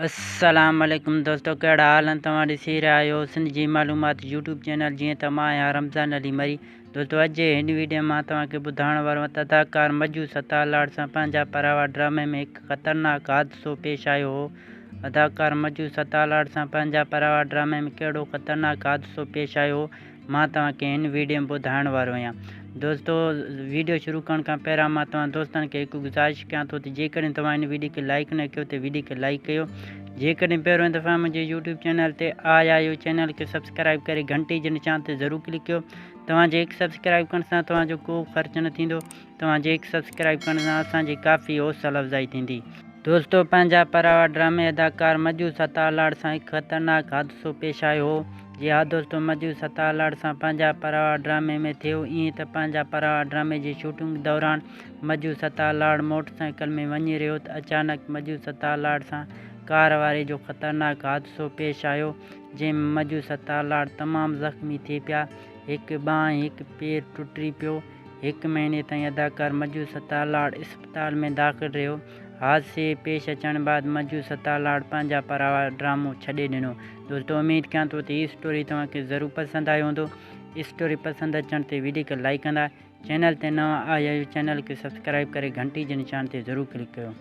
السلام عليڪم دوستو ڪهڙا حال آهن توهان ڏسي رهيا آهيو سنڌ جي معلومات يوٽيوب چينل جيئن ته مان آهيان رمضان علي مري دوستو اڄ جي هن ويڊيو ۾ مان توهان کي ٻڌائڻ وارو آهيان ته اداڪار مجو ستار لاڙ سان پنهنجا پراوا ڊرامي ۾ هڪ خطرناڪ حادثو پيش آيو هو اداڪار مجو ستار لاڙ سان پنهنجا پراوا ڊرامي ۾ ڪهڙو خطرناڪ حادثو پيش آيو هو مان توهان کي هن ويڊيو ۾ ٻڌائڻ وارو آهيان. دوستو ويڊيو شروع ڪرڻ کان پهريان مان توهان دوستن کي هڪ گذارش ڪيان ٿو ته جيڪڏهن توهان هن ويڊيو کي لائيڪ نه ڪيو ته ويڊيو کي لائيڪ ڪيو جيڪڏهن پهريون دفعا منهنجي يوٽيوب چينل تي آيا آهيو چينل کي سبسڪرائيب ڪري گهنٽي جي نشان تي ضرور ڪلڪ ڪيو توهان جي هڪ سبسڪرائيب ڪرڻ سان توهان جو ڪو خرچ نه ٿيندو توهان جي هڪ سبسڪرائيب ڪرڻ سان اسان جي ڪافي حوصله افزائي ٿيندي. دوستو پنهنجا پراوا ڊرامي اداڪار مجو ستار لاڙ سان هڪ خطرناڪ حادثو پيش آيو هو. جي ها دوستو مجو ستار لاڙ سان پنهنجا پراوا ڊرامي ۾ ٿيو ائين ته پنهنجا پراوا ڊرامي جي شوٽنگ دوران مجو ستار لاڙ موٽر سائيڪل ۾ وڃي رهيو ته اچانڪ مجو ستار لاڙ سان ڪار واري جو خطرناڪ حادثو پيش آيو جنهن ۾ مجو ستار لاڙ تمام زخمي ٿي پيا هڪ ٻانهن هڪ پير ٽٽي پيو هڪ مهيني تائين اداڪار مجو ستار لاڙ اسپتال ۾ داخل رهيو. حادثي پيش اچڻ بعد مجو ستار لاڙ پنهنجا پراوا ڊرامو ڇڏي ڏنو. دوستو اميد ڪيان ٿو ته هي اسٽوري توهان کي ضرور پسند آيو هوندو. اسٽوري پسند اچڻ تي ويڊيو کي لائيڪ ڪندا. چينل تي نوان آيا آهيو چينل کي سبسڪرائيب ڪري گهنٽي جي نشان تي ضرور ڪلڪ ڪيو.